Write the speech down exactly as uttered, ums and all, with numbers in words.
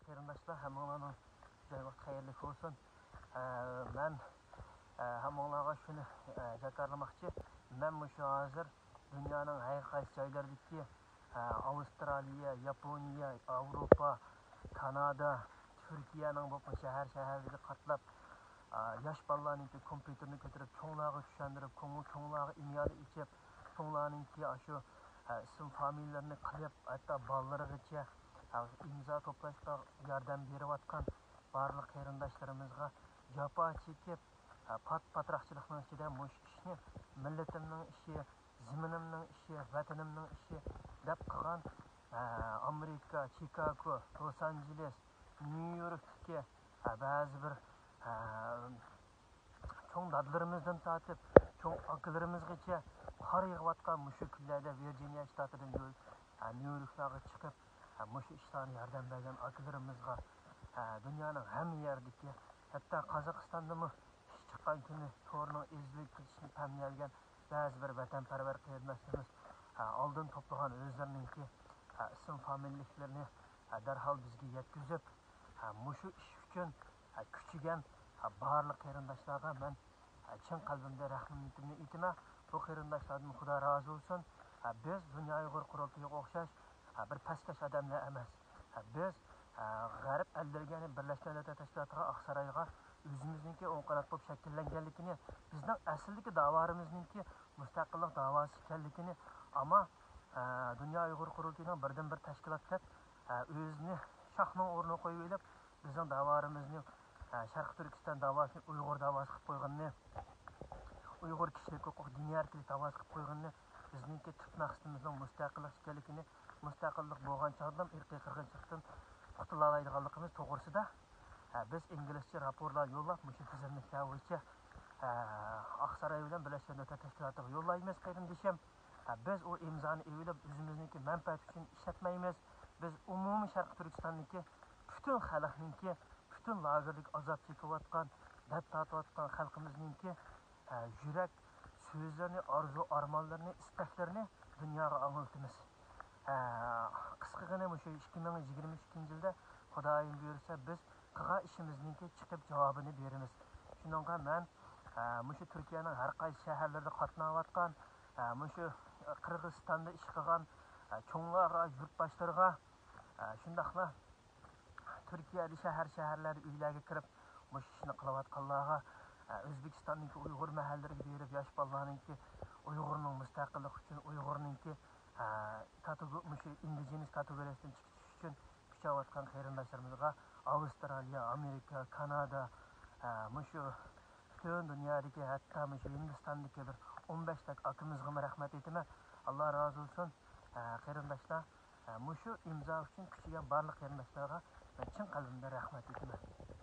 قېرىنداشلار، ھەممىڭلارنىڭ جاي ۋاقتى خەيرلىك بولسۇن. ئە، مەن، ئە، ھەممىڭلارغا شۇنى، ئە، جاكارلىماقچى. مەن مۇشۇ ھازىر دۇنيانىڭ ھەر قايسى جايلىرىدىكى، ئە، ئاۋسترالىيە، ياپونىيە، ئاۋروپا، كانادا، تۈركىيەنىڭ بولۇپمۇ شەھەر شەھەرلىرىگە قاتناپ، ئە، ياش بالىلارنىڭكى كومپيۇتېرنى كۆتۈرۈپ، چوڭلارغا چۈشەندۈرۈپ، چوڭ-، چوڭلارغا ئىملا ئېچىپ، چوڭلارنىڭكى ئاشۇ، ئە، ئىسىم فامىلىلىرىنى قىلىپ، ھەتتا بالىلىرىغىچە، ئە، ئىمزا توپلاشقا ياردەم بېرىۋاتقان بارلىق قېرىنداشلىرىمىزغا، جاپا چېكىپ، ئە، پات-، پاتراقچىلىقنىڭ ئىچىدە مۇشۇ ئىشنى مىللىتىمنىڭ ئىشى، زېمىنىمنىڭ ئىشى، ۋەتىنىمنىڭ ئىشى دەپ قىلغان، ئە، ئامېرىكا، چىكاگو، لوس ئانژېلېس، نيۇ يوركتىكى، ئە، بەزى بىر، ئە، چوڭ دادىلىرىمىزدىن تارتىپ، چوڭ ئاكىلىرىمىزغىچە قار يېغىۋاتقان مۇشۇ كۈنلەردە ۋىرجىنىيە شتاتىدىن يول-، ھە، نيۇ يوركلارغا چىقىپ، ھە، مۇشۇ ئىشلارنى ياردەم بەرگەن ئاكىلىرىمىزغا، ھە، دۇنيانىڭ ھەممە يەردىكى، ھەتتا قازاقىستاندىمۇ ئىش چىققان كۈنى تورنىڭ ئېزىلىپ كېتىشىنى تەمىنلىگەن بەزى بىر ۋەتەنپەرۋەر قېرىنداشلىرىمىز، ھە، ئالدىن توپلىغان ئۆزلىرىنىڭكى، ھە، ئىسىم فامىلىلىكلىرىنى، ھە، دەرھال بىزگە يەتكۈزۈپ، ھە، مۇشۇ ئىش ئۈچۈن، ھە، كۈچىگەن، ھە، بارلىق قېرىنداشلارغا مەن، ھە، چىن قەلبىمدىن رەھمىتىمنى ئېيتىمەن. بۇ قېرىنداشلاردىن خۇدا رازى بولسۇن. ھە، بىز دۇنيا ئۇيغۇر قۇرۇلتىيىغا ئوخشاش، ھە، بىر پەسكەش ئادەملەر ئەمەس. ھە، بىز، ھە، غەرب ئەللىرىگە، يەنى بىرلەشكەن دۆلەتلەر تەشكىلاتىغا، ئاقسارايغا ئۆزىمىزنىڭكى ئوڭ قانات بولۇپ شەكىللەنگەنلىكىنى، بىزنىڭ ئەسلىدىكى داۋالىرىمىزنىڭكى مۇستەقىللىق داۋاسى ئىكەنلىكىنى، ئەمما، ھە، دۇنيا ئۇيغۇر قۇرۇلتىيىنىڭ بىردىنبىر تەشكىلات دەپ، ھە، ئۆزىنى شاھنىڭ ئورنىغا قويۇۋېلىپ، بىزنىڭ داۋالىرىمىزنى، ھە، شەرقىي تۈركىستان داۋاسىنى ئۇيغۇر داۋاسى قىلىپ قويغىنىنى، ئۇيغۇر كىشىلىك ھوقۇق، دىنىي ئەركىنلىك داۋاسى قىلىپ قويغىنىنى، بىزنىڭكى تۈپ مەقسىتىمىزنىڭ مۇستەقىللىق ئىكەنلىكىنى، مۇستەقىللىق بولغان چاغدىلا ئىرقىي قىرغىنچىلىقتىن قۇتۇلالايدىغانلىقىمىز توغرىسىدا، ھە، بىز ئىنگلىزچە راپورلار يوللاپ، مۇشۇ تىزىملىكلەر بويىچە، ھە، ئاقساراي بىلەن بىرلەشكەن دۆلەتلەر تەشكىلاتىغا يوللايمىز، قېرىندىشىم. ھە، بىز ئۇ ئىمزانى ئېلىپ، ئۆزىمىزنىڭكى مەنپەئەتى ئۈچۈن ئىشلەتمەيمىز. بىز ئومۇمىي شەرقىي تۈركىستاندىكى پۈتۈن خەلقنىڭكى، پۈتۈن لاگېردىكى ئازاب چېكىۋاتقان، دەرد تارتىۋاتقان خەلقىمىزنىڭكى، ھە، يۈرەك سۆزلىرىنى، ئارزۇ ئارمانلىرىنى، ئىستەكلىرىنى دۇنياغا ئاڭلىتىمىز. ھە، قىسقىغىنە مۇشۇ ئىككى مىڭ يىگىرمە ئىككىنچى يىلدا خۇدايىم بۇيرۇسا، بىز قىلغان ئىشىمىزنىڭكى چىقىپ جاۋابىنى بېرىمىز. شۇنىڭغا مەن، ھە، مۇشۇ تۈركىيەنىڭ ھەر قايسى شەھەرلىرىدە قاتناۋاتقان، ھە، مۇشۇ قىرغىزىستاندا ئىش قىلغان، ھە، چوڭلارغا، يۇرتباشلىرىغا، ھە، شۇنداقلا تۈركىيەدە شەھەر-شەھەرلەردە ئۆيلەرگە كىرىپ، مۇشۇ ئىشنى قىلىۋاتقانلارغا، ئە، ئۆزبېكىستاننىڭكى ئۇيغۇر مەھەللىلىرىگە بېرىپ، ياش بالىلارنىڭكى ئۇيغۇرنىڭ مۇستەقىللىقى ئۈچۈن، ئۇيغۇرنىڭكى، ئە، كاتېگو-، مۇشۇ ئىندىجېنىس كاتېگورىيەسىدىن چىقىش ئۈچۈن كۈچەۋاتقان قېرىنداشلىرىمىزغا ئاۋسترالىيە، ئامېرىكا، كانادا، ئە، مۇشۇ پۈتۈن دۇنيادىكى، ھەتتا مۇشۇ ھىندىستاندىكى بىر ئون بەش تەك ئاكىمىزغىمۇ رەھمەت ئېيتىمەن. ئاللا رازى بولسۇن، ئە، قېرىنداشلار. ئە، مۇشۇ ئىمزا ئۈچۈن كۈچىگەن بارلىق قېرىنداشلارغا مەن چىن قەلبىمدىن رەھمەت ئېيتىمەن.